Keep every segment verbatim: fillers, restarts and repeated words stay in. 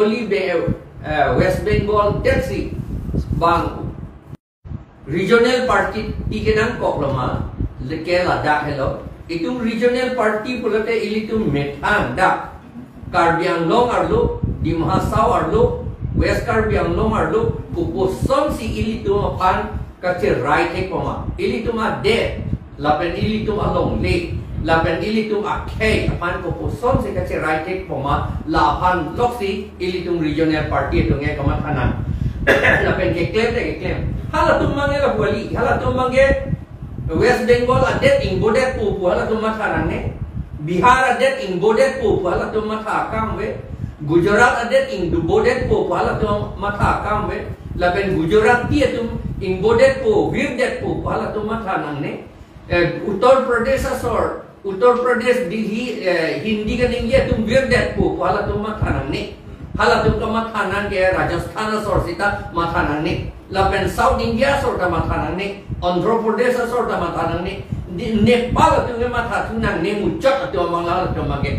Only Be-, eh, West Bengal detsi bang regional party ti kenangkok lo ma, leke ladak helo. Itum regional party pulote ilitum methang dak Karbi Anglong arlo, Dima Hasao arlo, West Karbi Anglong arlo, koposonsi ilitum aphan kacherai thekpo ma. Ilitum adet, lapen ilitum alongle, lapen ilitum akhei aphan koposonsi kacherai thekpo ma, la aphan loksi ilitum regional party atum ke kamatha nang. Lapen keklem te keklem. Halatum abangke lapu kali, halatum abangke West Bengal adet ingbodetpo pu halatum matha nangne. Bihar adet ingbodetpo pu halatum matha akam ave. Gujarat adet ingbodetpo pu halatum matha akam ave. Lapen Gujarati atum ingbodetpo, virdetpo pu halatum matha nangne. Eh, Uttar Pradesh asor, Uttar Pradesh, Delhi, eh, Hindi kaningje atum virdetpo pu halatum matha nangne. Halatum kamatha nang ke Rajasthan asor sita matha nangne. Lapen South India asor ta matha nangne. Andhra Pradesh asor ta matha nangne. Di-, Nepal atum ke mathathu nangne, muchot atum abang halatum abangke.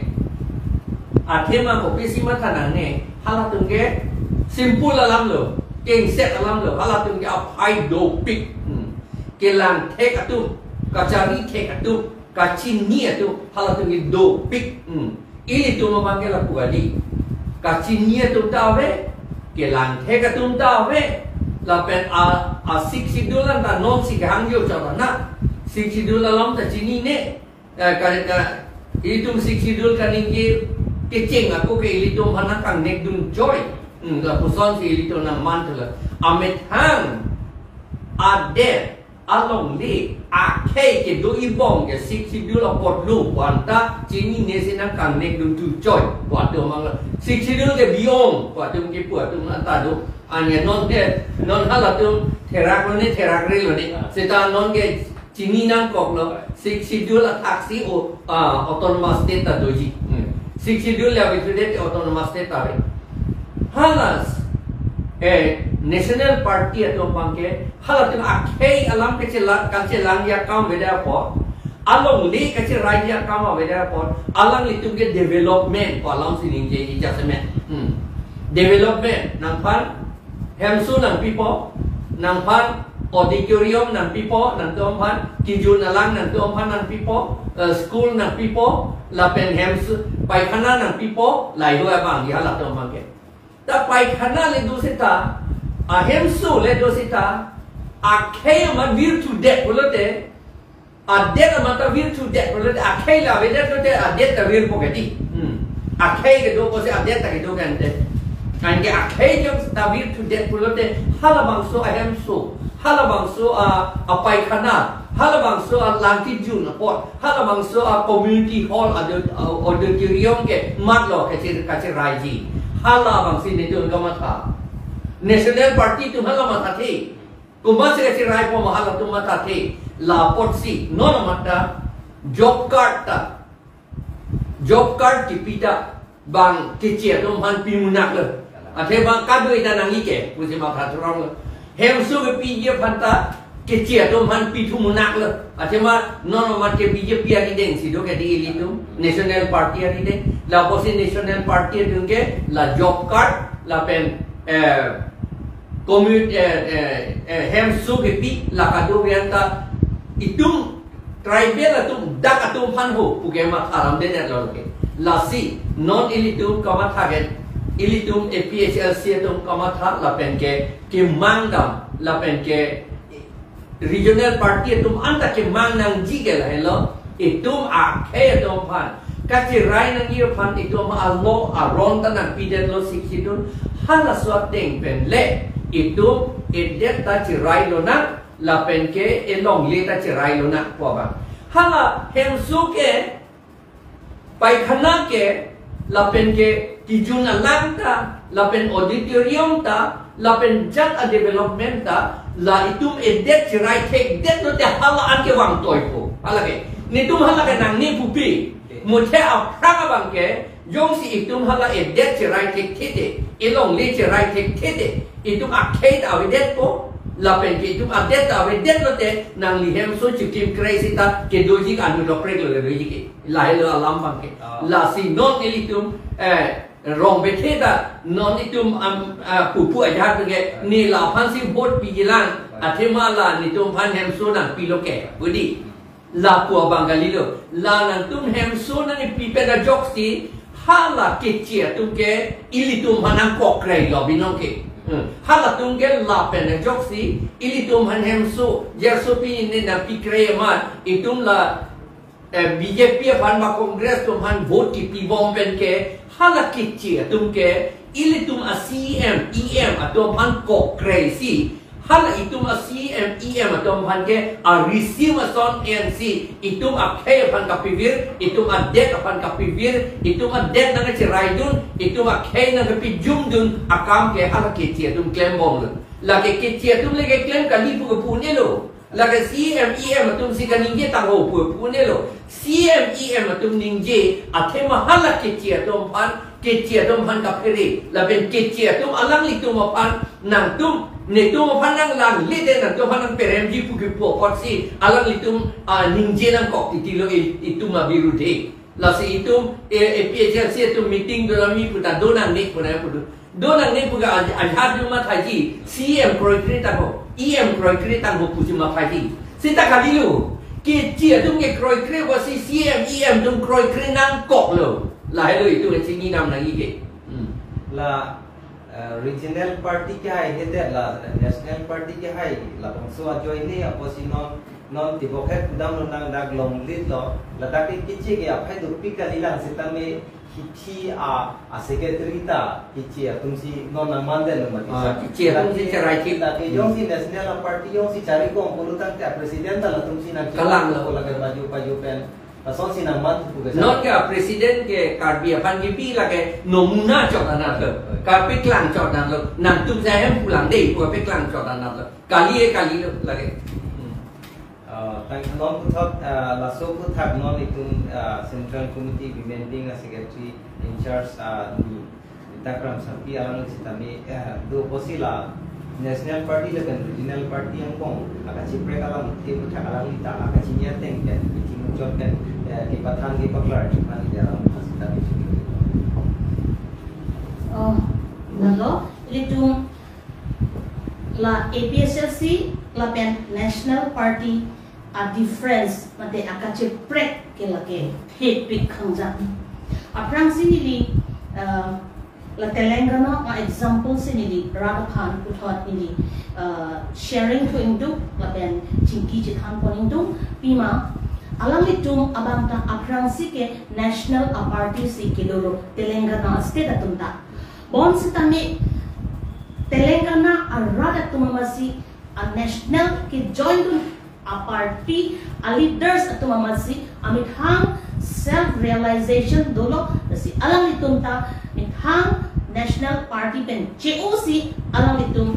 Athema kopisi matha nangne, halatum ke simple alam lo, kengset alam lo, halatum ke aphai dopik. Hmm. Kelang thek atum, kachari thek atum, kachini atum, halatum ke dopik. Hmm. Ilitum abangke lapu kali. Kachini atum ta ave, kelang thek atum ta ave. Lapen a, a Sixth Schedule anta nonsi kehang yo chot na. Sixth Schedule alam ta chinine. Eh, ka, ka, ilitum Sixth Schedule kaningje kecheng ako ke ilitum aphan nangkangnek dun choi. Hmm, lapusonsi ilitum nangman thela. Amethang adet alongle akhei kedo ibong ke Sixth Schedule apotlo pu anta chinine si nangkangnek dun thu choi pu atum abang. Sixth Schedule ke biyong pu atum kipu atum anta do. Ane non ke, non halatum therak lo ne, therak re lo ne. Ah. Seta non ke chini nangkok lo, Sixth Schedule athaksi o, ah, autonomous state ta doji. Hmm. Sixth Schedule le abithudet autonomous state ta re. Halas, eh, National Party atum abangke, halatum akhei alam kachela-, kachelangji akam avedet apot, alongle kacheraiji akam avedet apot, alanglitum ke development pu alam si ningjeji jasemet. Hmm. Development, nangphan hemso nangpipo, nangphan auditorium nangpipo, nangtumphan, kejun alang nangtumphan nangpipo, eh, school nangpipo, lapen hemso, paikhana nangpipo, lahei abang, ya halatum abangke. Ta paikhana le do seta, ahemso le do seta, akhei amat virthudet pulote, adet amat ta virthudet pulote, akhei la avedet lote, adet ta virpo kedi. Hmm. Akhei kedo pusi adet ta kedo kan te. Anke akhei jong ta virthudet pulote, halabangso ahemso, halabangso a, apaikhana, halabangso alang kejun apot, halabangso a community hall, audio-, auditorium ke matlo kache-, kacheraiji. Halabangsi netum kamatha. National Party atum hala mathathe. Komatsi kacheraipon ma halatum mathathe, la apotsi, non amat ta, job card ta, job card kipi ta, bang keche atum aphan pimunak lo. Athema kadoi ta nangji ke, pusi matha thurong lo. Hemso kepiji aphan ta, keche atum aphan pithu munak lo. Athema non amat ke B J P arideng si do kedi ilitum, National Party arideng. La apotsi National Party atum ke, la job card, lapen, eh, Commu-, eh, eh, eh, hemso kepi la kadokave anta itum tribal atum dak atum aphan ho pu ke matha alam dedet lo ke. Lasi non ilitum kamatha ke, ilitum A P H L C atum kamatha lapen ke kemang dam lapen ke regional party atum anta kemang nangji ke lahelo. Itum akhei atum aphan kacherai nangji aphan itum alo aron ta nangpidetlo Sixth Schedule. Halaso ateng pen le itum edet ta cherai lonang lapen ke elongle ta cherai lonang pu abang. Hala hemso ke, paikhana ke, lapen ke kejun alang ta, lapen auditorium ta, lapen jat a development ta, la itum edet cherai thekdet lote hala an kevang toipo. Hala ke. Netum hala ke nangne pupe. Muthe aphrang abang ke, jongsi itum hala edet cherai thekthe te, elongle cherai thekthe te, itum akhei ta avedetpo, lapen ke itum adet ta avedet lote, nangli hemso chitim kre sita kedoji ke anu doprek lo kedoji ke. Lahelo alam abang ke. Ah. Lasi non ilitum, eh, Rong bethe ta non itum am, ah, pupu ajahak ke ne laphan si vote piji lang, athema la netum aphan hemso nangpilo ke, budi. Lapu abang kalilo. La nangtum hemso nangpi pen ajoksi hala Keche atum ke ilitum aphan nangkokre lo binong ke. Hmm. Halatum ke lapen ajoksi ilitum aphan hemso, jarso pine nangpikre ma, itum la, eh, B J P aphan ba Congress atum aphan vote kipibom pen ke hala Keche atum ke ilitum a C M, E M atum aphan kokre si, hala itum a C M, E M atum aphan ke a-regime ason ensi itum akhei aphan kapivir, itum adet aphan kapivir, itum adet nangkacheraidun, itum akhei nangkapijumdun akam ke hala Keche atum klembomlo. Lake Keche atum lake klem kali pu kepu un'elo. Lake C M, E M atum si kaningje tangho pu kepu un'elo. C M, E M atum ningje athema hala Keche atum aphan, Keche atum aphan kaphere. Lapen Keche atum alanglitum aphan nangtum, netum aphan nanglangle te nangtum aphan nangperemji pu kepu apotsi alanglitum, ah, ningje nangkok titilo i-, itum abirudhe. Lasi itum, eh, A P H L C atum meeting do nangji pu ta do nangne pu nang pu do. Do nangne pu ke aj-, ajahak do mathaji, C M kroikre tangho, E M kroikre tangho pusi mathaji. Seta kalilo. Keche atum ke kroikre pusi C M, E M atum kroikre nangkoklo. Lahelo itum ke chini nam nangji ke. Hmm. La, eh, regional party kehai hedet la national party kehai labangso ajoine apotsi non, non tibok het pudamlo nang dak longlitlo, ladak ke Keche ke aphai dopik kalilang sitame hithi a, a secretary ta Keche atum si non nangmandet lo mati. Ah, sa. Keche atum si cherai thip. Lake jongsi national party jongsi chari kong pulotangte a president ta latum si nang Kalang lo. Lake baju baju pen. Lason si nangman thupu ke sa. Non ke a president ke Karbi aphan kebi lake nomuna chot anat lo. Karbi klang chot anat lo. Nangtum sa hem pulang dei pu pe klang chot anat lo. Kali e kalilo lake. Hmm. Ah, tang non puthot, ah, laso puthot non itum, ah, Central Committee Women Wing a secretary in charge, ah, ni Takram Sampi alang sitame, ah, do pusi la National Party lapen Regional Party angbong akachiprek alamthe puthot alangli ta akachini ateng pen, kachini chot pen, eh, kepathan kepaklar chuphan ni alam sitame. Oh, lalo, ilitum la A P H L C lapen National Party a difference mate akachiprek ke lake thepik khangjang. Aphrangsi neli, uh, la Telangana a example si neli rat aphan puthot neli, uh, sharing thu ingduk lapen chingki chithan pon ingduk pima alanglitum abang ta aphrangsi ke national a party si kedolo Telangana state atum ta. Bonsitame Telangana arat atum amatsi a national kejoindun a party a leaders atum amatsi amethang self realization dolo, lasi alanglitum ta methang national party pen che-osi alanglitum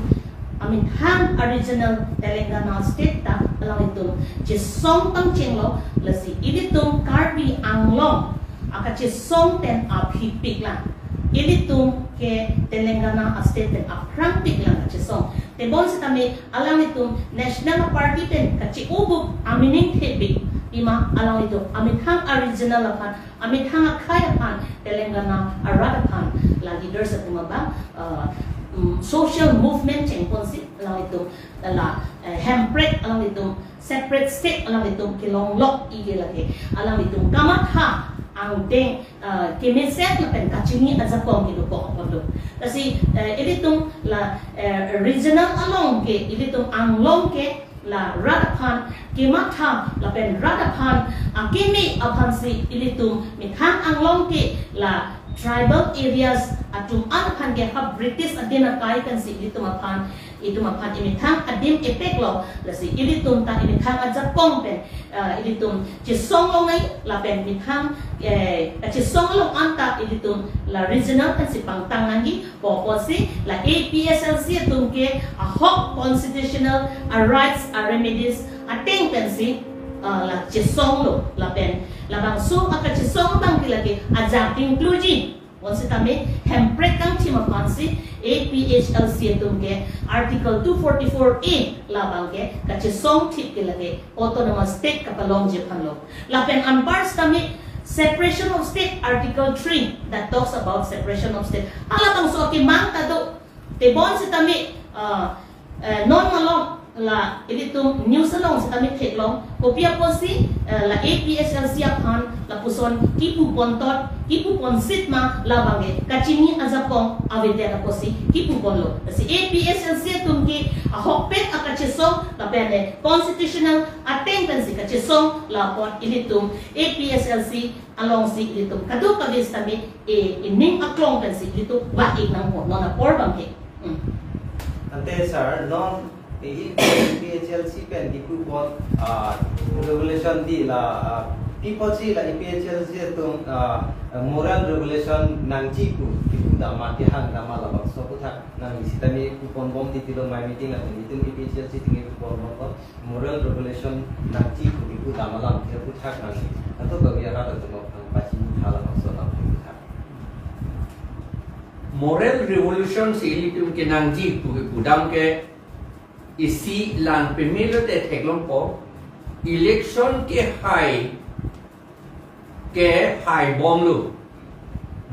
amethang a regional Telangana state ta alanglitum chesong pangchenglo, lasi ilitum Karbi Anglong akachesong pen aphi piklang. Ilitum ke Telangana a state pen aphrang piklang kachesong. Tebonsitame alanglitum national party pen kache-obup amining thepik pima alanglitum amethang a regional aphan, amethang akhei aphan, Telangana arat aphan la leaders atum abang, uh, mm, social movement chengponsi alanglitum la, eh, hemprek alanglitum separate state alanglitum kelonglok-i ke lake alanglitum kamatha angdeng, ah, kemesen lapen kachini ajakong kedokok apotlo. Lasi, eh, ilitum la, eh, regional along ke ilitum Anglong ke la rat aphan kematha lapen rat aphan akeme aphansi ilitum methang Anglong ke la tribal areas atum an aphan ke ha British adin akai pensi ilitum aphan itum aphan imethang adim epeklo, lasi ilitum ta imethang ajakong pen, eh, ilitum chesong longnei lapen methang, eh, chesong along anta ilitum la regional pensi pangtang nangji, pu apotsi la A P H L C atum ke ahok constitutional a rights a remedies ateng pensi, eh, la chesonglo lapen labangso akachesong abang ke lake ajak dingkluji. Bonsitame hemprek kangthim aphansi A P H L C atum ke Article two forty-four A labang ke kachesong thip ke lake autonomous state kapalongji aphanlo. Lapen anpar sitame Separation of state, Article three, that talks about separation of state. Halabangso akemang ta do, tebon sitame, uh, uh, non malom la ilitum news along sitame theklong, kopi apotsi, uh, la A P H L C aphan lapuson kipu pontot, kipu ponsit ma, labangke kachini ajakong avedet apotsi kipu ponlo. Si A P H L C atum ke ahokpet akachesong lapen constitutional ateng pensi kachesong, la apot ilitum A P H L C alongsi ilitum kadokave sitame, e, ening aklong pensi ilitum vak-ik nangpo non apor abangke. Hmm. Ante sir, non e, A P H L C pen kipu pon, ah, revolution di la, ah, pi apotsi la A P H L C atum, ah, moral revolution nangji pu kipu dam ma, kehang dam ma, labangso aphuthak nangli sitame kipu ponbom titilo, mai meeting atum, itum A P H L C atum kipu ponbom ko. Moral revolution nangji pu kipu dam alam ke aphuthak nangli, ato kami arat atum aphan pachini tha, labangso alam aphuthak. Moral revolution si ilitum kenangji pu kipu dam ke isi lang pemelo te theklongpo, election kehai, kehai bomlo.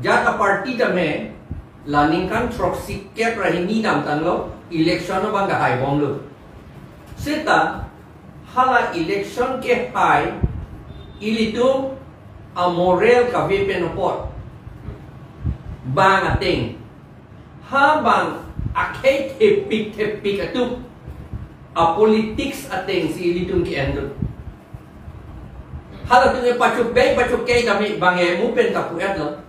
Jat aparty tame la ningkan throksi kep ra hini damtanglo, election abang kehai bomlo. Seta hala election kehai ilitum amoral kave pen apot, bang ateng, ha bang akhei thepik thepik atum apolitics ateng si ilitum ke-en do. Halatum ke pachuk bei pachuk kei tame bang emu pen kapu-etlo.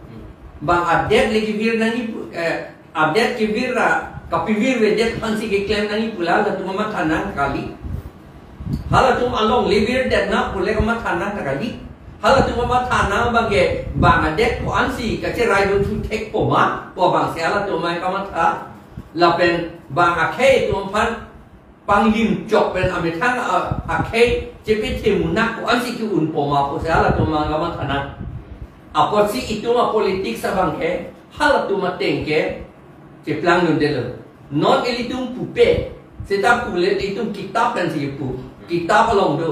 Bang adet le kevir nangji pu, eh, adet kevir ra kapevir avedet aphansi keklem nangji pu la halatum amatha nang kali. Halatum alongle virdet na pule kamatha nang kali. Halatum amatha nang abangke bang adet ko-ansi kacheraidun thu thekpo ma, ko abangsi halatum amai kamatha. Lapen bang akhei atum aphan panglim chok pen amethang a, akhei chepethe munak ko-ansi ke-unpo ma pusi halatum amai kamatha nang. Apotsi itum apolitics abangke halatum ateng ke cheplangdundetlo. Non ilitum pupe, seta pule itum kitap pensi pu. Kitap along do.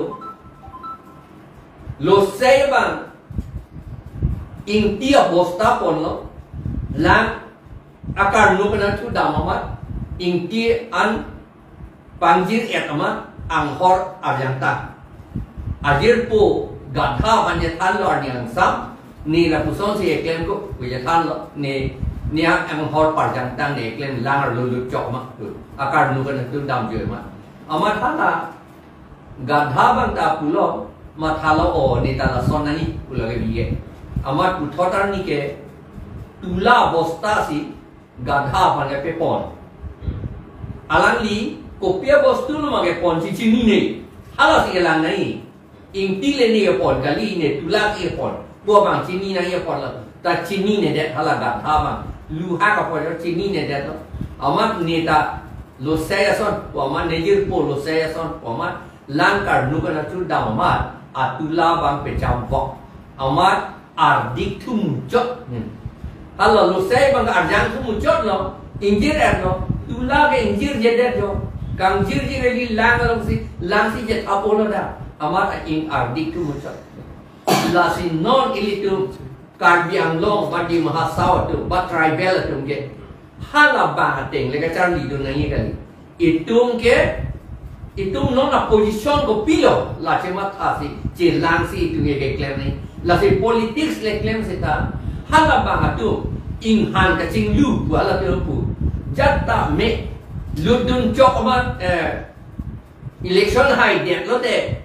Losei abang ingti abosta ponlo, lang akarnu pen athu dam amat, ingti an pangjir-et amat anghor arjangtang. Ajirpo gadha aphan chethanlo arni angsam, ne lapusonsi eklem ko pu chethanlo, ne, ne anghor parjangtang ne eklem, lang arlo lut chok ma pu. Akarnu pen athu damjoi ma. Amat hala gadha abang ta pulo, mathalo, o, ne ta lason nangji pulo ke biye. Amat puthot arni ke tula bosta si gadha aphan kepepon. Alangli kopi abostu lo ma keponsi chinine. Halasi kelang nangji. Ingti le ne kepon kali, ne tula si kepon. Pu abang chinine, ne keponlo. Ta chininedet hala gadha abang. Luha kapon chininedetlo. Amat ne ta losei ason, pu amat ne jirpo losei ason, pu amat lang karnu pen athu dam amat, atula abang pecham vok. Amat ardik thu muchot. Hmm. Hala losei abang arjang thu muchotlo, ingjir-etlo, tula ke ingjirjedet jo. Kangjirji kali, lang alongsi, langsi jet apolo da. Amat ing ardik thu muchot. Lasi non ilitum Karbi Anglong, ba Dima Hasao atum, ba tribal atum ke, hala bang ateng le kacharlidun nangji kali. Itum ke, itum non aposition kopilo, la chemathasi, chelangsi itum ke keklem nangji. Lasi politics le klem seta, hala bang atum inghan kachinglu pu halatum pu. Jat tame lutdun chok amat, eh, election haidetlo te,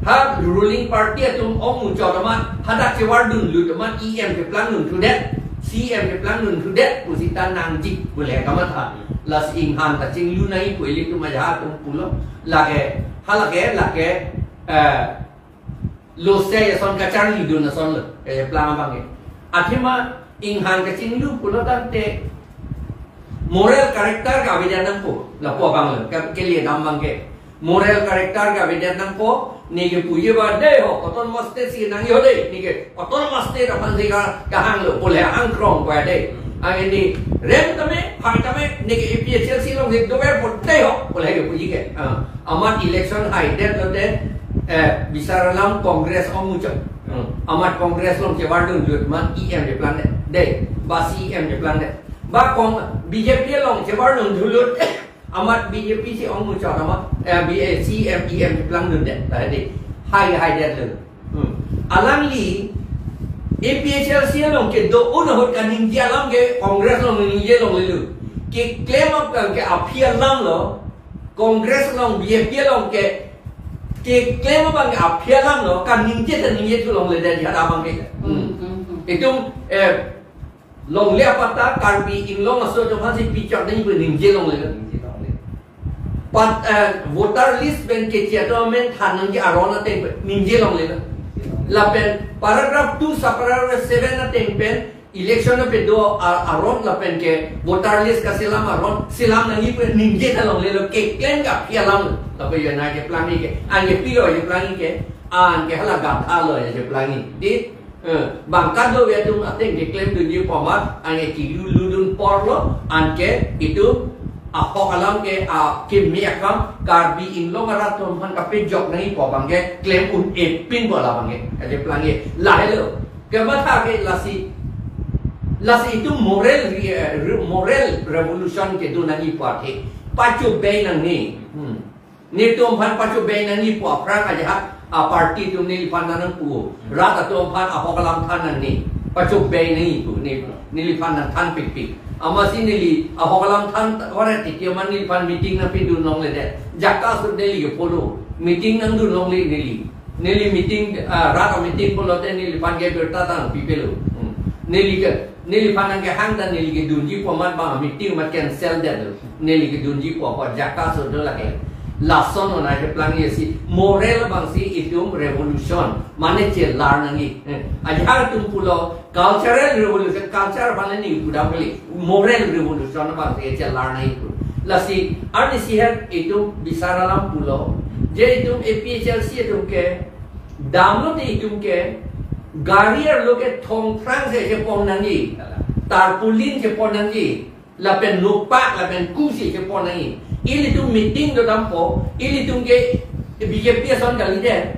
ha ruling party atum ong muchot amat, hadak chevardunlut amat, E M cheplangdun thudet, C M cheplangdun thudet pu seta nangji pule kamatha. Lasi inghan kachinglu nangji pu ilitum ajahak atum pulo. Lake, halake, lake, eh, losei ason kacharlidun asonlo, eh, plang abang ke. Athema inghan kachinglu pulo tangte moral character ke avedet nangpo, lapu abanglo, ke, kele dam abang ke. Moral character ke avedet nangpo, ne kepuji ba dei ho, autonomous state si nangji ho dei, ne ke autonomous state aphansi ka, kahanglo, pule angkrong ko dei. Anke ne rem tame, hai tame, ne ke A P H L C alongsi dover po dei ho, pule kepuji ke. Ah, amat election haidetlo te, eh, bisar alam Congress ong muchot. Hmm. Amat Congress along chebar dun jut man E M cheplang det. Dei, ba C E M cheplang det. Ba kong B J P along chebar dun julut. Amat B J P si ong muchot amat, eh, B A C M E M cheplang dun det. Tadi. Hai hai det dun. Hmm. Alangli A P H L C along kedo-un ahut kaningje alam ke Congress along ningje longlelo. Keklem abang ke aphi alam lo. Congress along B J P along ke keklem abang ke aphi alam lo. Kaningje ta ningje thu longle det jada abang ke. Hmm. Hmm, hmm, hmm. Itum, eh, longle apatta Karbi Anglong aso atum aphansi pichot nangji pu ningje longle. Ningje longle. Pat, eh, voter list pen keche atum amen than nangji aron ateng pen ningje longle. Ningje longle. Lapen paragraph two subparagraph seven ateng pen election ape do a-, aron lapen ke voter list kaselam aron selam nangji pu ningje ta longlelo, keklem ke aphi alam. Lapen yo nangkeplang ke, anke pilo keplang ke, anke hala gatha lo keplang. Di Eh, bang kadokave atum ateng keklem dunji pu amat, anke kilu ludun apor lo, anke itum ahok alam ke, a, keme akam, Karbi Anglong arat atum aphan kapejok nangji pu abang ke klem un-e pinpo labang ke, kacheplang ke, lahelo. Kematha ke lasi, lasi itum moral re-, eh, re-, moral revolution kedo nangji pu athe, pachobei nangne. Hmm. Netum aphan pachobei nangji pu aphrang ajahak a party atum neliphan nangpu. Rat atum aphan ahok alam than nangne. Pachobei nangji pu ne, neliphan nangthan pikpik. Amatsi neli ahok alam than ta-, ore titi amat neliphan meeting nangpidun longle det. Jaka sut neli ke follow. Meeting nangdun longle neli. Neli meeting, ah, rat a meeting pulote neliphan ke birta ta nangpipelo. Hmm. Neli ke Neliphan nangkehang ta neli kedunji pu amat bang meeting amat cancel det. Neli kedunji pu apo jaka so do lake. Lason onai keplang ye si moral abang si itum revolution. Mane chelar nangji. Eh, ajahak atum pulo cultural revolution, culture aphan neli pudam kali. Moral revolution abang si chelar nangji pu. Lasi arnisi her itum bisar alam pulo. Je itum A P H L C atum ke damlote itum ke gari arlo ke thongphrang si chepon nangji, tarpaulin chepon nangji, lapen nopak, lapen ku si chepon nangji. Ilitum meeting dodampo, ilitum ke B J P ason kalidet.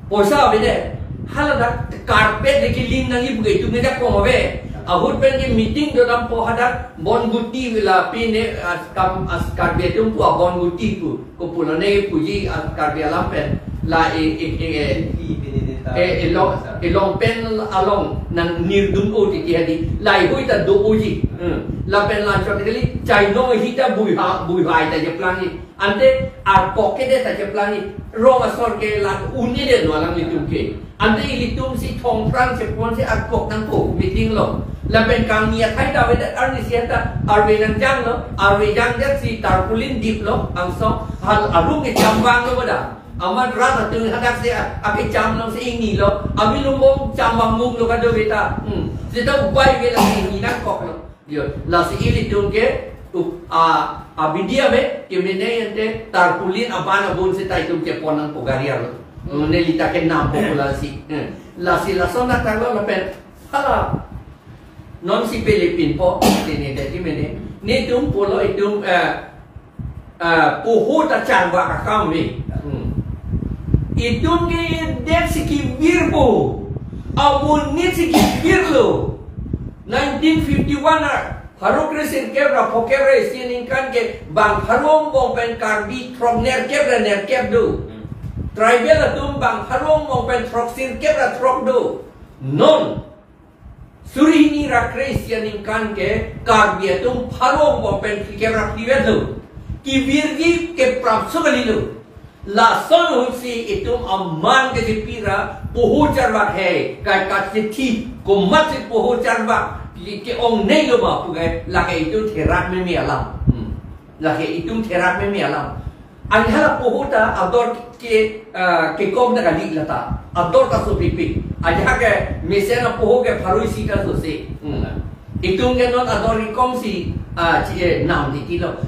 Poisa avedet. Hala dak carpet le kiling nangji pu ke itum ke jakong ave. Ahut pen ke meeting dodampo hadak bonguti vila pine as kam as Karbi atum pu abonguti pu. Kopulone puji, ah, Karbi alam pen. La e, e, e, e, e, e long, e long pen along nangnirdun-o titi hadi. Laheihui ta do-oji. Hmm. Lapen lanchot kali, chainong hita buiha, buihai ta cheplangji. Ante arpok kedet ta cheplangji. Rong asor ke la un-edet lo alanglitum ke. Ante ilitum si thongphrang chepon si arpok nangpo meeting lo. Lapen kangni athai ta avedet, arnisi ta arve nangjang lo, arve jangdet si tarpaulin dip lo, angso hal arung ke chambang lo boda. Amat rat atum hadak si a-, akecham lo si ingni lo, ami lumbong chambang mung lo kadokave ta. Hmm. Seta upai ave lasi ingni nangkok lo. Yo, lasi ilitum ke, up-, a, abidi ave, kemene ante tarpaulin aban abun seta itum chepon nangpo gari arlo. Hmm. Neli ta kenampo pu lasi. Hmm. Lasi lason athak lo lapen. Hala. Non si Philippine po, sini dati mene. Netum pulo itum, eh, eh, poho ta charvak akam ave. Hmm. Itum ke det si kevir po. Amonit si kevir lo. Nineteen fifty-one ar pharo kre sirkep ra phokep ra isi aningkan ke bang pharo angbong pen Karbi throk nerkep ra nerkep do. Tribal atum bang pharo angbong pen throk sirkep ra throk do. Non suri hini ra kre isi aningkan ke Karbi atum pharo angbong pen phlikep ra phlivet lo. Kevirji ke prapso kali lo. Lason ahut si itum aman ke jepi ra poho charvak he, kai kachethi, komat si poho charvak, ke, ke-ongnei lo ma pu kai, lake itum therak meme alam. Hmm. Lake itum therak meme alam. Anhala poho ta ador ke, ah, kekom ta kali lata. Ador ta sopikpik. Ajahak ke mesen apoho ke pharo isi ta sose. Hmm. Itum ke non ador kekom si, ah, chi, eh, nam titi lo.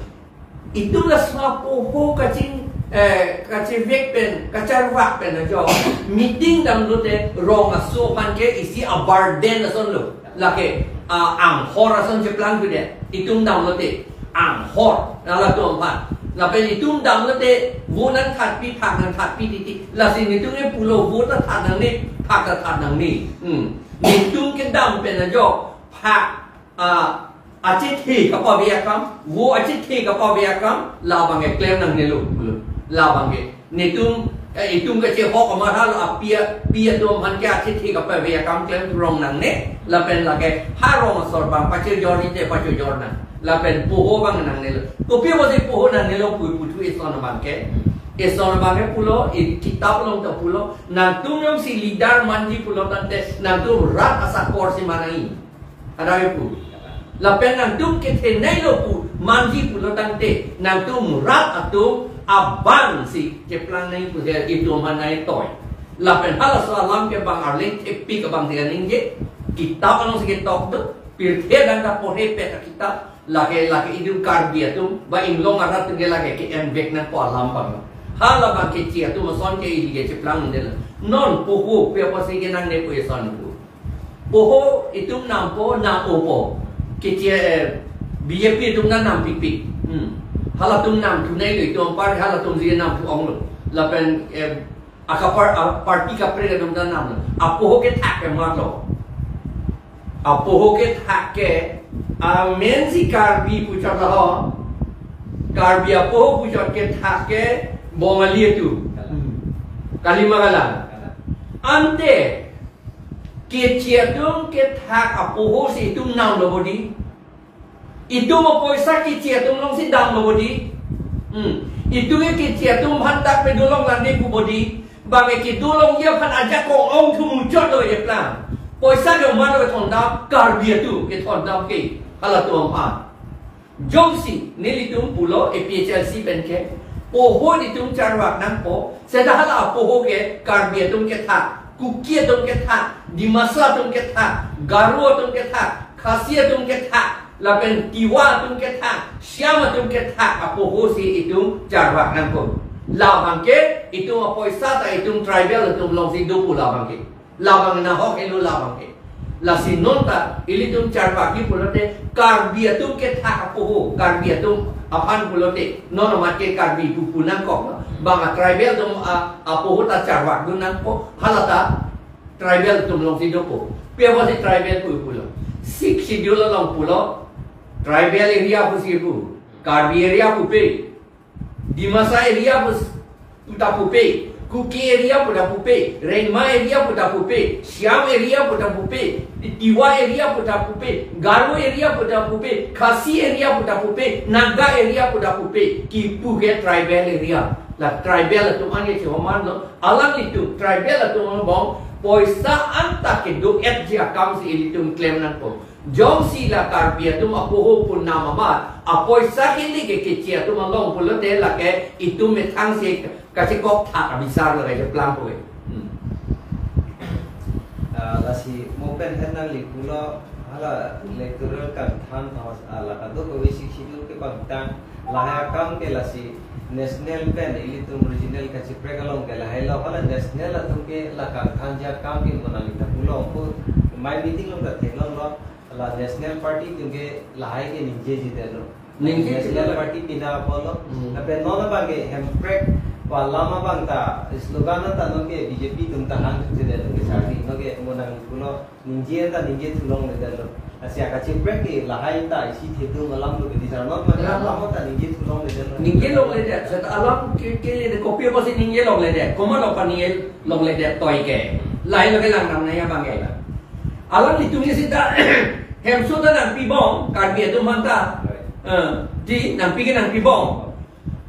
Itum la sma poho kaching, eh, kachevek pen, kacharvak pen ajo. Meeting damlote rong aso aphan ke isi aburden ason lo. Lake, ah, anghor ason cheplang kude. Itum damlote anghor. Lalatum aphan. Lapen itum damlote vo nangthatpi, phak nangthatpi titi. Lasi netum ke pulo vo ta that nangne. Phak ta that nangne. Hmm. Netum kedam pen ajok phak, ah, achethe kapave akam, vo achethe kapave akam, labang ke klem nangnelo. Labang ke. Netum, eh, itum kachehok amat halo api, api atum aphan ke achethe kapave akam klem rong nangne, lapen lake ha rong asor abang pachejor ite pachejor nang. Lapen poho abang nangnelo. Kopi apotsi poho nangnelo pu puthu eson abang ke. Eson abang ke pulo, e kitap along ta pulo. Nangtum jongsi leader manji pulo tangte, nangtum rat asakor si manai. Ada pu. Lapen nangtum kethenei lo pu manji pulo tangte, nangtum rat atum abang si cheplang nai pu he itum aphan nai toi. Lapen halaso alam ke bang arleng thepik abang si kaningje, kitap along si ketok do, pirthe adang ta porhe pet akitap, lake, lake itum Karbi atum, ba inglong arat atum ke lake ke-en vek nangpo alam abang. Halabang keche atum ason ke ili ke cheplang undel. Non poho, pi apotsi ke nangne pu eson pu. Poho itum nampo, nam-opo. Keche, eh, B J P itum na nampikpik. Hmm. Halatum namthu nai lo itum apar, halatum si namthu ong lo. Lapen, eh, akapar, a, party kaprek atum ta namlo. Apoho kethak ke mat lo. Apoho kethak ke, amen si Karbi puchot laho. Karbi apoho puchot kethak ke Bongali atum. Hmm. Kalima kalang. Ante, keche atum kethak apoho si itum namlo bodi. Itum apoisa keche atum along si damlo bodi. Hmm. Itum ke keche atum aphan dak pedolong lande pu bodi. Bang ke kedolongji aphan ajakong ongthu muchot lo eplang. Poisa ke oman lo kethondam, Karbi atum kethondam ke halatum aphan. Jongsi nelitum pulo A P H L C pen ke, poho netum charvak nangpo, seta hala apoho ke Karbi atum kethak, Kuki atum kethak, Dimasa atum kethak, Garo atum kethak, Khasi atum kethak, lapen Tiwa atum kethak, Shyam atum kethak apoho si itum charvak nangpo. Labang ke itum apoisa ta itum tribal atum along si dopo labang ke. Labang nahok helo labang ke. Lasi non ta ilitum charvakji pulote Karbi atum kethak apoho, Karbi atum aphan pulote non amat ke Karbi pu pu nangkok. Bang a tribal atum a, apoho ta charvakdun nangpo, hala ta tribal atum along si dopo. Pi apotsi tribal pu pulo? Sixth Schedule along pulo, tribal area pusi pu, Karbi area pupe. Dimasa area pu, puta pupe, Kuki area puta pupe, Rengma area puta pupe, Shyam area puta pupe, Tiwa area puta pupe, Garo area puta pupe, Khasi area puta pupe, Naga area puta pupe, kipu ke tribal area. La tribal atum an ke choman lo, alanglitum tribal atum angbong poisa anta kedo-etji akam si ilitum klem nangpo. Jongsi la Karbi atum apoho pu nam amat, apoisa kili ke keche atum along pulote lake itum methang si kachekok thak abisar lake cheplang po ke. Hmm. Ah, lasi mo pen hen nangli pulo, hala electoral kangthan thos, ah, la kadokave Sixth Schedule kepangtang, lahai akam ke lasi national pen ilitum regional kachiprek along ke lahai lo, hala national atum ke la kangthanji akam ke mo nangli ta pulo pu, mai meeting along ta theklonglo. La National Party atum ke lahai ke ningjeji detlo. Ningjeji detlo. National Party pina apotlo. Hmm. Lapen non abang ke Hemprek pu alam abang ta slogan ta non ke B J P atum ta hangji detlo ke sardi. Non ke mo nangli pulo ningje ta ningje thulongle detlo. Lasi akachiprek ke lahai ta isi thetum alam lo ke di sar non ma. Ya. Alam ta ningje thulongle detlo. Ningje longledet, seta alam ke, kele de kopi apotsi ningje longledet. Komat lo pa ningje longledet toi ke. Lahai lo ke lang nam nai abang ke. Alanglitum ke seta hemso ta nangpibom, Karbi atum aphan ta. Right. Eh, di nangpi ke nangpibom.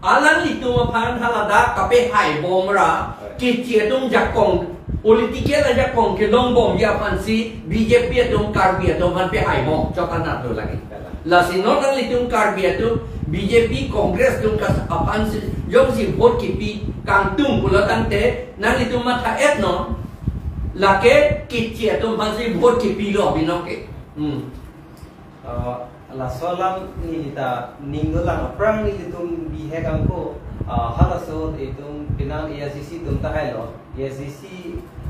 Alanglitum aphan haladak kapehaibom ra, right, keche atum jakong, political ajakong kelongbomji aphansi B J P atum Karbi atum aphan pehaibom, chot anat do lagi. Right. Lasi non nanglitum Karbi atum B J P Congress atum kas aphansi jongsi vote kipi kangtung pulo tangte nanglitum matha-et non. Lake keche atum aphansi vote kipilo binong ke. Hmm. Ah, laso alam neli ta ning dolang, aphrang nelitum bihek angko, ah, halaso itum penang A I C C atum tahai lo, A I C C,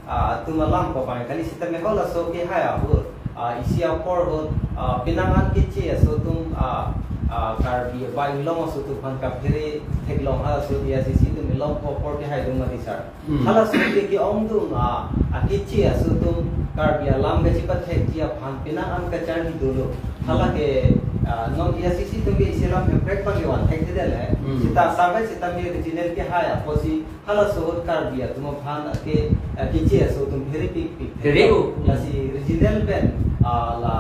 ah, atum alam ko bang kali sitame halaso ke hai ahut, ah, isi apor ahut, ah, penang an keche aso atum, ah, Ah, Karbi abai inglong aso atum aphan kaphere theklong halaso A I C C atum inglong apor apor kehai dun mati sir. Hmm. Halaso ke ke-ongdung, ah, akeche aso atum Karbi alam kachepathekji aphan penang an kacharli dolo. Hala ke, ah, non A I C C atum ke isi alam hemprek abang ke vanthekthedetlo. Hmm. Seta save seta me regional kehai apotsi halaso ahut Karbi atum aphan ake, eh, keche aso atum pherepikpik. Phere o. Lasi regional pen, ah, la,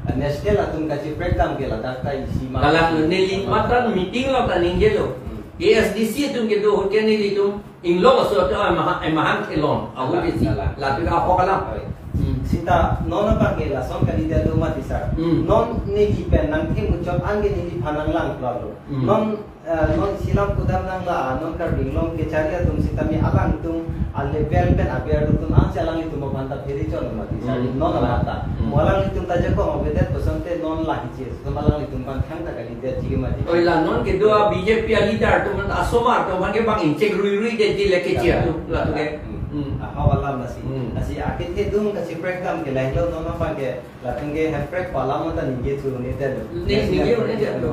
eh, national atum kacheprekdam ke ladak ta isi ma. Kalang lo, neli matan meeting along ta ningjelo. Hmm. A S D C atum kedo ahut ke nelitum inglong aso atum, ah, maha, eh, mahang kelon. Ahut Kalang, isi. Kalang. Latum ahok alam. Oi. Hmm. Seta non abang ke lason kalidet lo mati sir. Hmm. Non neli pen nangthek muchot an ke neliphan nanglang klot lo. Hmm. Non Eh, non isi alam pudam nang la, non Karbi Anglong kechari atum sitame alangtum a-level pen aber atum ansi alanglitum aphan ta phere chot mati sir. Hmm. Non amata. Hmm. Mo alanglitum ta jakong avedet pusonte non la hiche, sitame alanglitum aphan thangta kalidetji ke mati. Oi la non kedo a B J P a-leader atum asomar atum aphan ke bang inchek ruirui detji le keche atum la tu ke. Hmm. Hmm. Ahok alam lasi. Hmm. Lasi akethedung kacheprekdam ke lahelo non aphan ke. Latum ke hemprek pu alam ta ningje thu ne tel. Ni, ningje thu ne tel.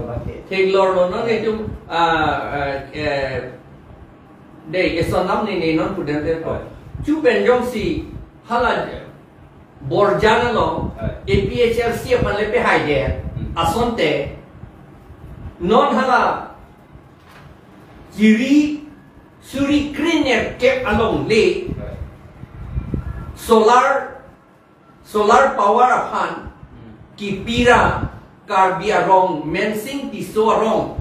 Theklong lo non itum, ah, ah, eh, dei, eson nam ne ne non pudam tel ko. Chu pen jongsi hala Borjan along, eh, A P H L C aphan le pehai det. Hmm. Asonte non hala Jiri suri krenerkep along le, eh, solar solar power aphan, hmm, kipira Karbi arong, Mensing Tisso arong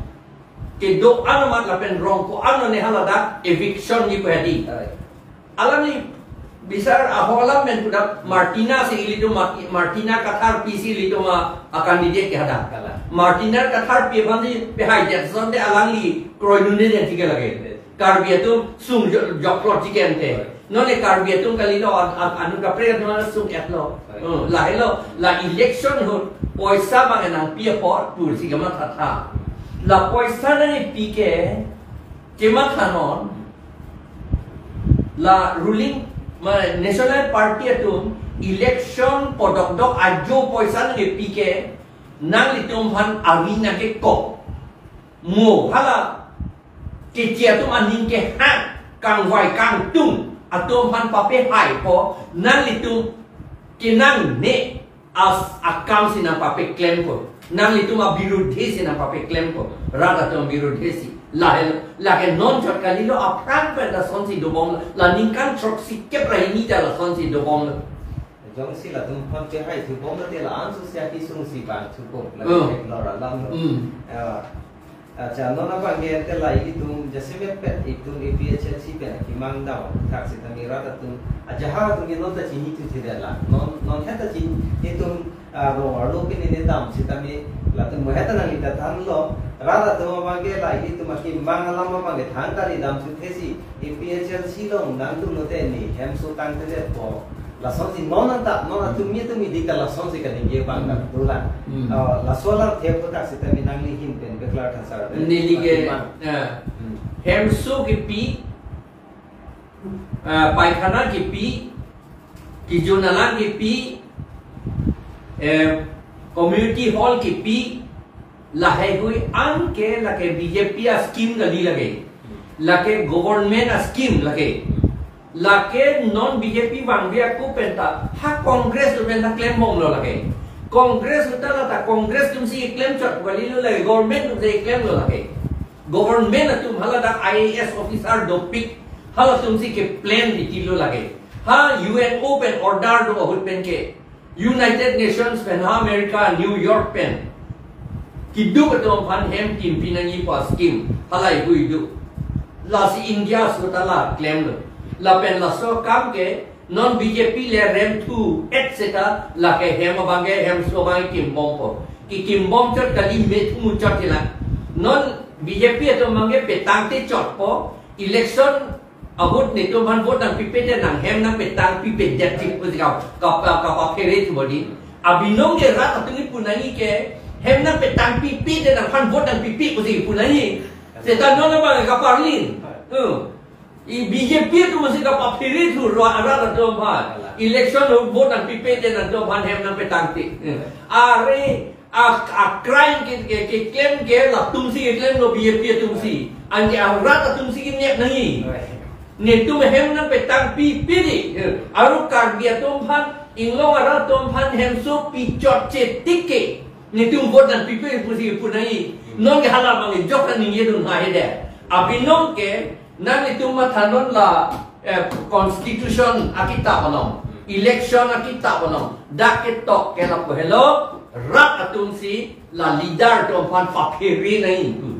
kedo-an amat lapen rong ko-an ne haladak eviction ji pu hedi. Ai. Alangli bisar ahok alam pen pudam Martina si ilitum Mar-, Martina Kathar P C ilitum a, a candidate ke hadak. Kalang. Martina Kathar P aphan si pehai det asonte alangli kroinunde det ji ke lake. Yes. Karbi atum sung jo-, jokplot ji ke ante. Right. Non le Karbi atum kalilo an, an, anut kaprek atum sung-etlo. Right. Hmm, lahelo, la election ahut poisa bang nangpi apot pu si kamathatha. La poisa nangpi ke, kemathanon, la ruling, ma, National Party atum election podokdok ajo poisa nangpi ke, nanglitum aphan avi nangkekok. Mo hala keche atum aning kehang, kangvai kangtung atum aphan papehaipo, nanglitum kenangne as akam si nangpapeklempo, nanglitum abirudhe si nangpapeklempo, rat atum abirudhe si. Lahelo, lake non chot kalilo aphrang pen lasonsi dobom, la ningkan throksi kep ra hini ta lasonsi dobom. Jongsi latum aphan pehai thubom mate la-an so sia kesung si bang thubom la, hmm, theklong alam lo. Hmm. Ah, acha, non abang ke ante la ilitum jasemet pen itum A P H L C pen kemang dam aputhak sitame rat atum, ajahak atum ke non ta chinithuthedet la. Non, non het ta chin, itum, ah, rong arlo ke nene dam sitame latum mo het ta nangli ta thanlo. Rat atum abang ke la ilitum akemang alam abang ke thangta ri dam suthe si A P H L C along nangtum note ne hemso tangtedetpo. Lasonsi non anta, non atum, hmm, mi atum idik ta lasonsi kaningje abang ta, hmm, dolang. Hmm. Ah, laso alam thek aputhak sitame nangli ahin pen beklar tha sir. Neli ke, mati mang. Eh, hmm, hemso kipi, ah, paikhana kipi, kijun alang kipi, eh, community hall kipi, lahaihui an ke lake B J P a-scheme kali lake. Lake government a-scheme lake. Lake non B J P vangve ako pen ta, ha Congress atum pen ta klembomlo lake. Congress ahut ta la ta Congress atum si klem chot kalilo lake, government atum si klemlo lake. Government atum haladak I A S officer dopik, halatum si ke-plan titilo lake. Ha U N O pen order do ahut pen ke, United Nations pen, ha America, New York pen keduk atum aphan hem kimpi nangji pu a-scheme halaihui do. Lasi India ahut ta la klemlo. Lapen laso akam ke non B J P le remthu-et seta lake hem abang ke hemso abang kimbompo. Kikimbom chot kali, methu muchot kali. Non B J P atum abang ke petang te chotpo, election ahut netum aphan vote nangpipe te nang hem nangpetang pipedet ji pusi ka, ka, ka, kapaphere thu bodi. Abinong ke rat atum kipu nangji ke hem nangpetang pipe te nangphan vote nangpipe pusi kipu nangji. Seta non abang kaparlin. Hmm. I B J P atum si kapaphere thu rat, rat atum aphan. Election ahut vote nangpipe te nangtum aphan hem nangpetang te. Hmm. Are A, a crime ke, ke, keklem ke latumsi keklem lo, B J P atumsi. Anke arat atumsi kenep nangji. Netum hem nangpetang pipe di. Aru Karbi atum aphan, inglong arat atum aphan hemso pichotche tik ke netum vote nangpipe pusi pu nangji. Non ke hala abang ke jok nangji dun hai de. Abinong ke nanglitum mathanon la, eh, constitution akitap along, election akitap along, dak ketok ke lapu helo, rat atumsi la leader atum aphan paphere nangji pu.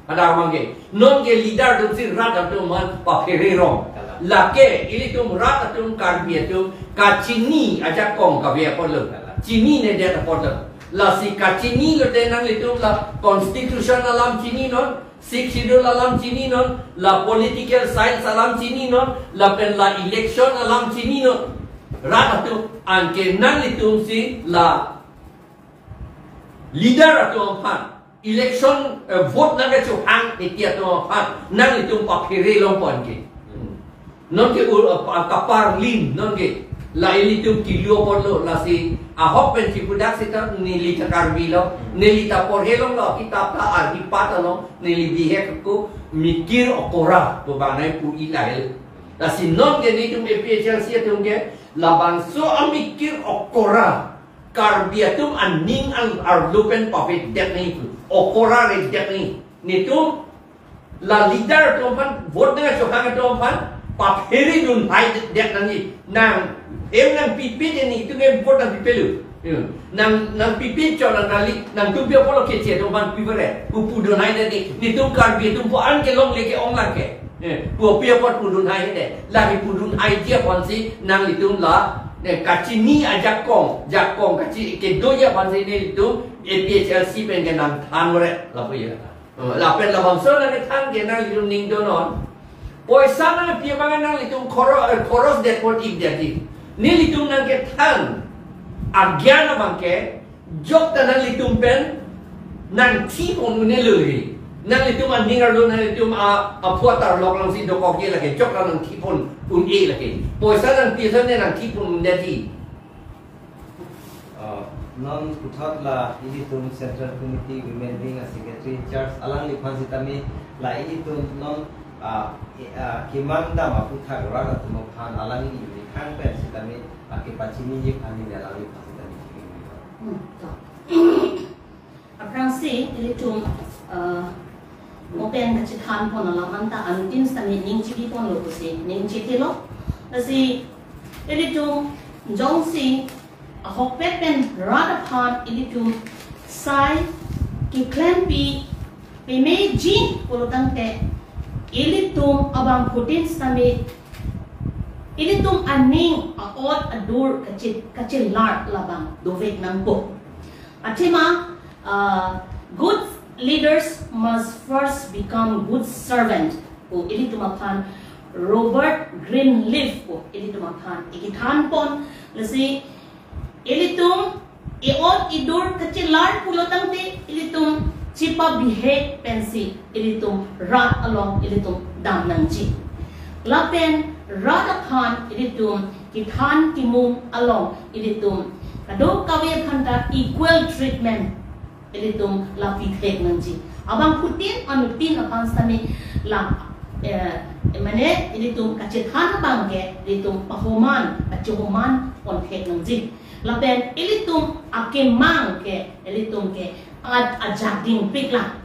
Ada abang ke, non ke leader atumsi rat atum aphan paphere rong. Lake ilitum rat atum, Karbi atum kachini ajakong kave apotlo, chinine det apotlo. Lasi kachini lote nanglitum la constitution alam chininon, Sixth Schedule alam chininon, la political science alam chininon, lapen la election alam chininon. Rat atum, anke nanglitumsi la leader atum aphan, election, eh, vote nangkachohang eti atum aphan nanglitum paphere longpo anke. Non ke ur, eh, pa-, kaparlin non ke. La ilitum kilu apotlo, lasi ahok pen chipudak seta neli ta Karbi lo, neli ta porhe longlo, kitap ta arhi pat along neli bihek ko, mikir okora pu banai pu ilahel. Lasi non ke netum A P H L C atum ke labangso amikir okora, Karbi atum aning an arlo pen pape det nangji pu, okora re det nangji. Netum la leader atum aphan, vote nangkachohang atum aphan paphere dun hai det nangji. Nang hem nangpipe de, netum ke vote nangpipelo. Hmm. Nang, nangpipe chot nang kali, nangtum pi apotlo keche atum aphan pivere. Pu pudun hai det nangji. Netum Karbi atum pu an kelongle ke-ong lang ke. Eh, pu pi apot pudun hai de. Lake pudun haiji aphansi nanglitum la, eh, kachini ajakong, jakong kachi kedoji aphansi nelitum A P H L C pen ke nangthanvere lapu ya. Oh, lapen labangso nangkethan ke nanglitum ning donon. Poisa nangpi abang nanglitum khoro-, eh, khoros det apot ik det di. Nelitum nangkethan agyan abang ke jok ta nanglitum pen nangthipon un-e lo he. Nanglitum aning arlo, nanglitum a, aphuthak arlo alongsi dokokji lake, jok ta nangthipon un-e lake. Poisa nangpi ason ne nangthipon un-e di. Uh, non puthot la ilitum Central Committee Women Wing a Secretary in Charge alangliphan sitame la ilitum non, uh, i-, uh, kemang dam aphuthak rat atum aphan alangli unikhang pen sitame, uh, kepachiniji aphan neli alangliphan sitame chini. Hmm, to. Aphrangsi ilitum, uh, mo pen kachethanpon alam anta anuttin sitame ning chibiponlo pusi ning chethelo. Lasi ilitum jongsi ahokpet pen rat aphan ilitum sai keklempi pemeji pulo tangte, ilitum abangphutin sitame ilitum aning a-ot adur kachi-, kachelar labang dovek nangpo. Athema, uh, good leaders must first become good servant pu ilitum aphan Robert Greenleaf pu ilitum aphan ikethanpon. Lasi ilitum i-ot idur kachelar pulo tangte ilitum chipabihek pensi ilitum rat along ilitum dam nangji. Lapen rat aphan ilitum kethan kemung along ilitum kadokave aphanta equal treatment ilitum lapi thek nangji. Abangphutin anuttin aphan sitame la, eh, mane ilitum kachethan abang ke ilitum pahoman, pachohoman pon thek nangji. Lapen ilitum akemang ke ilitum ke a-, ajak dingpik lang.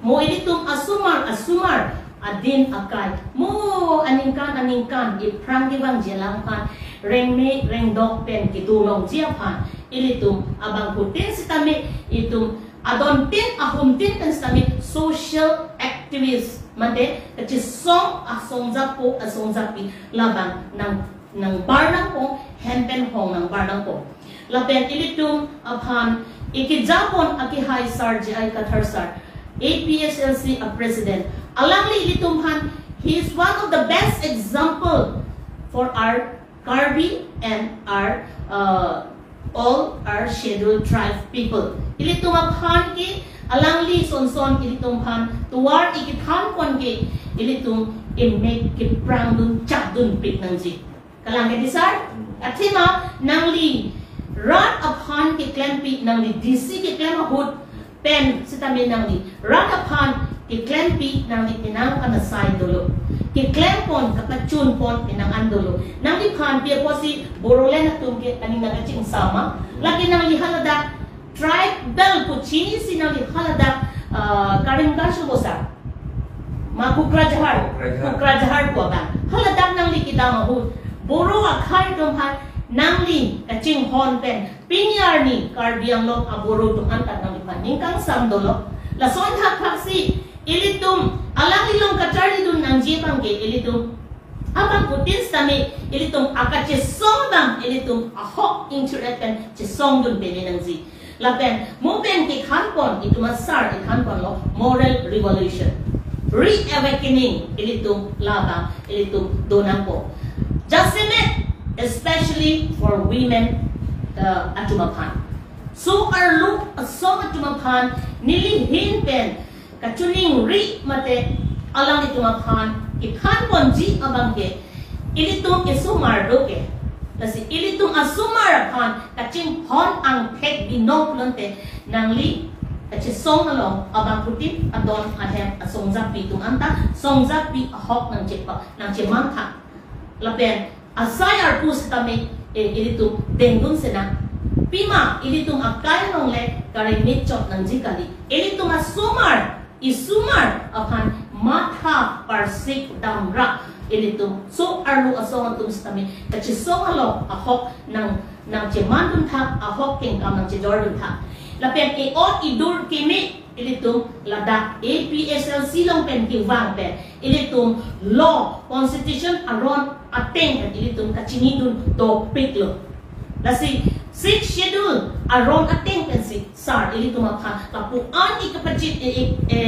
Mo ilitum asomar, asomar adin akai, mo aningkan aningkan iphrang kevangji alam aphan rengme rengdok pen kedo longji aphan ilitum abangphutin sitame itum adontin ahumtin pen sitame social activist mate kachesong asongjapo asongjapi labang nang nangbar nangpo, hem pen hong nangbar nangpo. Lapen ilitum aphan ikejapon akehai Sar J I Kathar Sar, A P H L C a President. Alangli ilitum aphan, he is one of the best example for our Karbi and our, uh, all our scheduled tribe people. Ilitum aphan ke alangli sonson ilitum aphan tovar ikethanpon ke ilitum imek keprangdun chakdunpik nangji. Kalang ke di sar? Athema nangli Rat aphan keklempi nangli D C keklem ahut pen sitame nangli rat aphan keklempi nangli penang an asai dolo. Keklempon kapachunpon penang an dolo. Nangliphan pi apotsi Bodoland atum ke aning nangkachingsam ma? Lake nangli haladak tribal pu chinisi nangli haladak, ah, Karimganj Somosa, ma Kokrajhar, Kokrajhar. Kokrajhar pu abang. Haladak nangli kedam ahut Boro akhai atum aphan nangli kachinghon pen pini arni Karbi Anglong a-Boro atum anta nangliphan ning kangsam dolo. Lason thakthak si ilitum alanglilong kacharlidun nangji abang ke ilitum abangphutin sitame ilitum akachesong abang ilitum ahok ingthir-et pen chesongdun peme nangji. Lapen mo pen kekhanpon itum asar kekhanponlo moral revolution, reawakening ilitum labang ilitum donangpo. Jasemet, especially for women, uh, atum aphan. So arlo asong atum aphan neli ahin pen kachiningri mate alanglitum aphan kekhanponji abang ke ilitum isomar do ke. Lasi ilitum asomar aphan kachinghon angthek binong pulote nangli kachesong along abangphutin adon ahem asongjapi atum anta songjapi ahok nangchepa nangchemangtha. Lapen asai arpu sitame, eh, ilitum dengdun senang. Pima ilitum akai along le kare mechot nangji kali. Ilitum asomar isomar aphan matha parsik damra ilitum so arlo asong atum sitame kachesong along ahok nang nangchemandun thak, ahok kengkam nangchejordun thak. Lapen e-ot idur keme ilitum ladak A P H L C along pen kevang pen ilitum law constitution aron ateng pen ilitum kachinidun dopiklo. Lasi Sixth Schedule aron ateng pensi sar ilitum aphan lapu-an ikapachit e, e, e,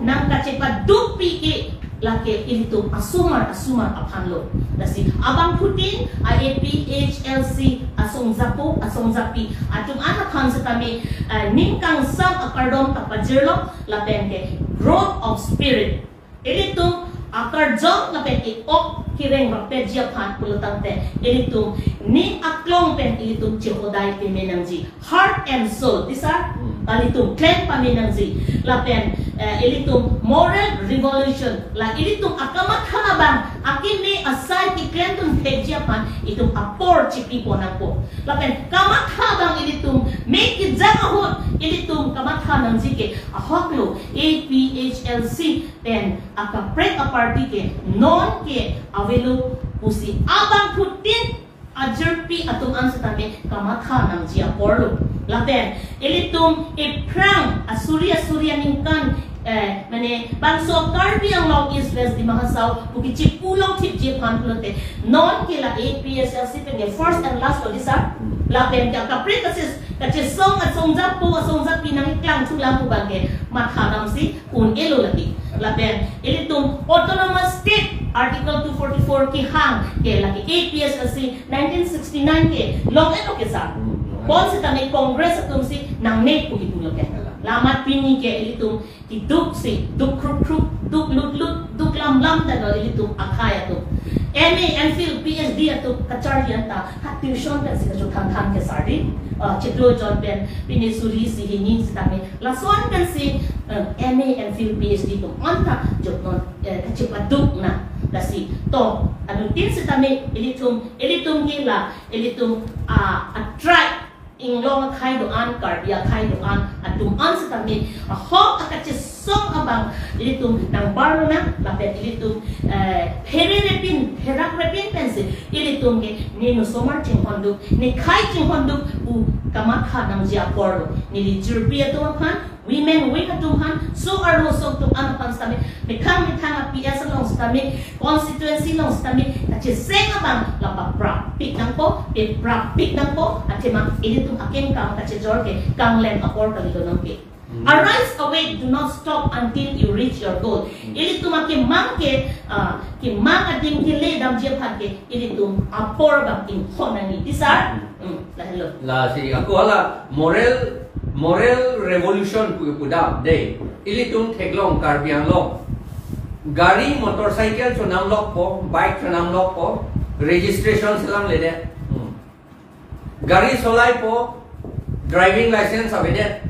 nangkachepadukpi ke lake ilitum asomar asomar aphanlo. Lasi abangphutin a-A P H L C asongjapo asongjapi atum an aphan sitame, eh, ning kangsam akardom ta pajirlo lapen ke growth of spirit. Ilitum akarjong lapen e-ok kereng rapetji aphan pulotangte ilitum ning aklong pen ilitum chehodai peme nangji. Heart and soul, these are, hmm, ilitum klem pame nangji. Lapen, eh, ilitum moral revolution, la ilitum akamatha abang akeme asai keklemdun thekji aphan itum apor chipipon nangpo. Lapen kamatha abang ilitum me kejang ahut ilitum kamatha nangji ke ahoklo. A P H L C pen akaprek a-party ke non ke avelo pusi abangphutin ajirpi atum an sitame kamatha nangji aporlo. Lapen ilitum iphrang asuri asuri aningkan, eh, mane bangso Karbi Anglong East West Dima Hasao pu kechipulongthipji aphan pulote non ke la A P H L C pen ke first and last lo, these are. Lapen ke akaprek kasis kachesong asongjapo asongjapi nangkeklang thulang pu abang ke matha damsi un-elo lake. Lapen ilitum Autonomous State Article two forty-four kehang ke lake A P H L C nineteen sixty-nine ke long-etlo ke sar. Hmm, long-et. Bonsitame Congress atumsi nangne pu kipulo ke. Alam. Lamat pini ke ilitum keduk si duk krup krup, duk lut lut, duk lam lam ta lo ilitum akhai atum. M A, M Phil, P H D atum kacharli anta ha tuition pensi kachothan than ke sar di. Ah, chiklo jon pen pini suri isi hini sitame lason pensi, eh, M A, M Phil, P H D atum anta joknon, eh, kachepaduk na. Lasi to anuttin sitame ilitum, ilitum ke la ilitum, ah, a-tribe, inglong akhai do-an, Karbi akhai do-an atum an sitame ahok akachesong abang ilitum nangbarlonang lapen ilitum, eh, phererepin, pherak repin pensi ilitum ke ne osomar chinghonduk, ne khei chinghonduk pu kamatha nangji aporlo. Neli jirpi atum aphan, women wing atum aphan, so arlo asong atum an aphan sitame methang methang a-P S along sitame, constituency along sitame kacheseng abang la paprapik nangpo, paprapik nangpo, athema ilitum akengkam kachejor ke kanglem apor kali lonang ke. Hmm. Arise, awake, do not stop until you reach your goal. Hmm. Ilitum akemang ke, ah, kemang adim kele damji aphan ke ilitum apor abang inghon nangji. These are, hmm, hmm, lahelo. Lasi ako hala moral, moral revolution pu, pudam dei. Ilitum theklong Karbi Anglong gari, motorcycle chonamlokpo, bike chonamlokpo, registration selamledet. Hmm. Gari solaipo, driving license avedet.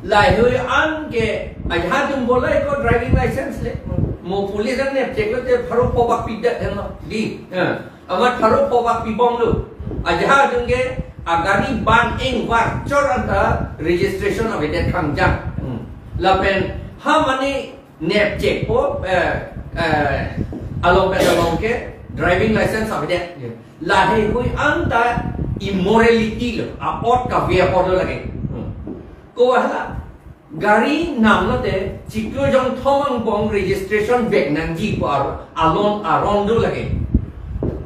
Laheihui an ke ajahak atum bolai ko driving license le. Mo police an nepchek lote pharo pho bak pidet henlo. Dei. Eh. Amat pharo pho bak pibomlo. Ajahak atum ke agari ban eng var chor anta registration avedet khangjang. Hmm. Lapen ha mane nepchekpo, eh, eh, along pen along ke driving license avedet. Laheihui anta immorality lo, apot kave apot lo lake. Hmm. Ko hala gari nam lote chiklo jongthom angbong registration vek nangji pu ar-, alon aron do lake.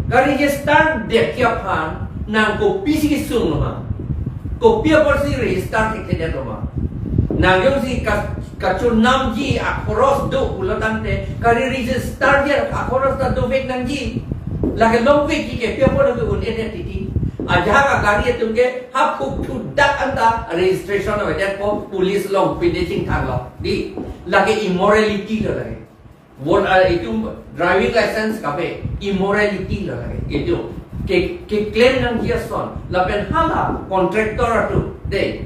Ka-register det aphan nang kopisi kesung lo ma? Kopi apotsi register thekthedet lo ma? Nang jongsi ka-, kachonamji akhoros do pulo tangte, kari-register ji akhoros ta dovek nangji. Lake longvekji ke pi apot lake un-edet titi. Ajahak agari atum ke ha phuk thudak anta registration avedetpo, police along pine chingthanglo. Dei, lake immorality lo lake. Vote, ah, itum driving license kave, immorality lo lake. Itum ke, keklem nangji ason. Lapen hala contractor atum, dei,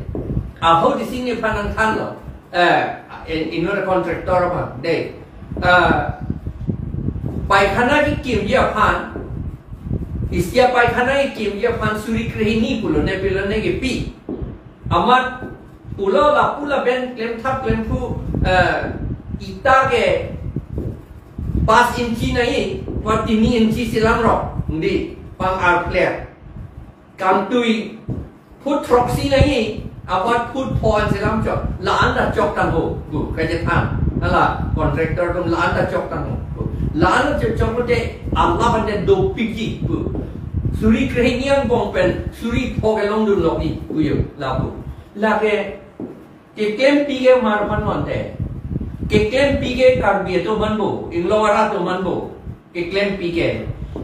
ahok isi nephan nangthanlo. Eh, in, inut a-contractor aphan, dei. Ah, paikhana kekimji aphan, isi a-paikhana kekimji aphan suri krehini pulo ne pilo ne kepi. Amat pulo lapu lapen klemthap klemphu, eh, ita ke pas inchi nangji, pa tini inchi si lamrok, dei, pang arclear. Kangtui phut throksi nangji, amat phut pho an si lamchok. La-an ta chok tangho pu kachethan. Hala contractor atum la-an ta chok tangho pu. La-an ta chok chok lote alap ante dopikji pu. Suri krehini angbong pen suri pho kelongdun lokji pu jo lapu. Lake keklempi ke mar aphan lo ante? Keklempi ke Karbi atum aphan bo, inglong arat atum aphan bo keklempi ke.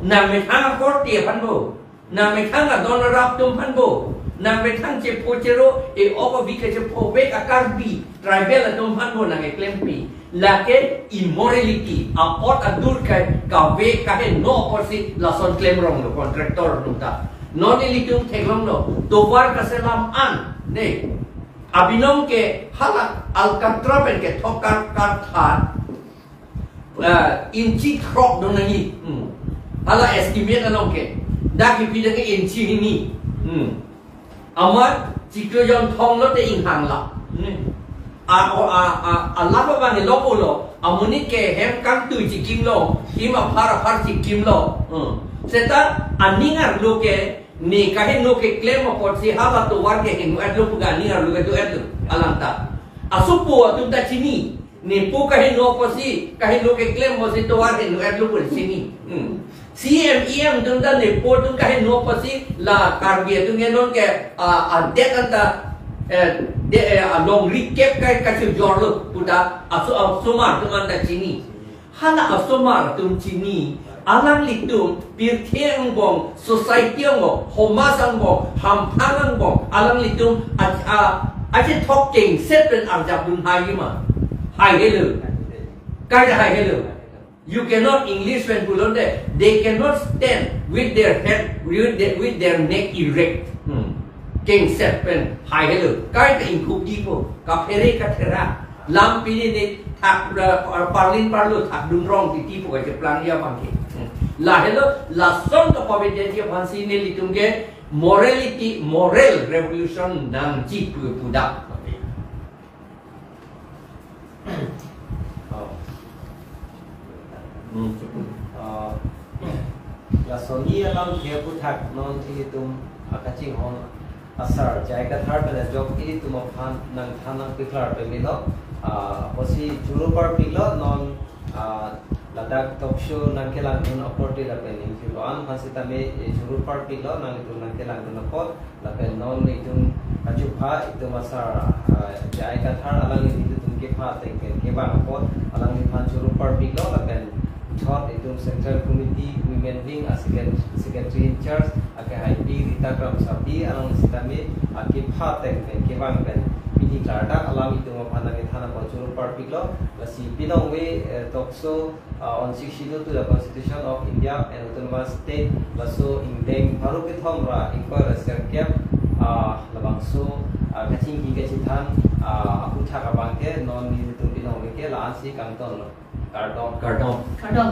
Nangmethang akorte aphan bo, nangmethang adon arap atum aphan bo, nangmethang chepho chero, e-ok avi kachephovek a-Karbi tribal atum aphan bo nangkeklempi. Lake immorality, apot adur kai kave kaheno apotsi lason klemronglo contractor atum ta. Non ilitum theklonglo, tovar kaselam an, dei. Abinong ke hala Alcatra pen kethok kar, kartha, ah, inchi throk do nangji. Hmm. Hala estimate along ke. Dak kipi dak ke inchi hini. Hmm. Amat chiklo jongthom lote inghang la. Hmm. A, o, a, a, alap abang lo pulo. Amonit ke hem kangtui chikimlo. Kim aphar aphar chikimlo. Hmm. Seta aning arlo ke ne kaheno keklem apotsi hala tovar ke heno-etlo pu ke aning arlo ke do-etlo alang ta. Asopo atum ta chini. Nepo kaheno apotsi, kaheno keklem apotsi tovar heno-etlo pu chini. Hmm. C M, E M atum ta nepo atum kaheno apotsi la Karbi atum ke non ke, a, adet anta, eh, de, eh, alongri kep kai kachojorlo pu ta aso, asomar atum anta chini. Hala asomar atum chini, alanglitum pirthe angbong, society angbong, homas angbong, hamphang angbong, alanglitum a, a, achethok kengset pen arjapdun haiji ma? Haihelo. Kaita haihelo. You cannot, English pen pulote, they cannot stand with their head, with their, with their neck erect. Hmm. Kengset pen haihelo. Kaita ingkukji po. Kaphere kathera. Lam pini ne thak, eh, parlin parlo thakdun rong titi pu kacheplangji abang ke. Hmm. Lahelo, lason kapavedetji aphansi nelitum ke morality, moral revolution nangji pu pudak. Oh. Hmm. Ah, lason ni alam ke aphuthak non ilitum akachinghon asar J I Kathar pen ajok ilitum aphan nangthan nangpeklar pemelo. Ah, apotsi choro parpiklo non, ah, ladak talk show nangkelangdun akorte lapen ingthir an aphan sitame, eh, choro parpiklo nanglitum nangkelangdun apot. Lapen non itum kachupha itum asar, ah, J I Kathar alangli nelitum kepha ateng pen kevang apot alangliphan choro parpiklo lapen puthot itum Central Committee Women Wing a secret-, Secretary in charge akehaipi Rita Kramsapi alangli sitame akepha ateng pen kevang pen Ini klardak alam itum aphan nangkethan apot choro parpiklo, lasi pinong we, eh, tokso, ah, on sixty-two to the Constitution of India and Autonomous State, laso ingdeng pharo kethom ra ingkoi ra sirkep, ah, labangso, ah, kachingki kachethan, ah, aputhak abang ke non nelitum pinong we ke la-ansi kangtonlo. Kardom. Kardom. Kardom.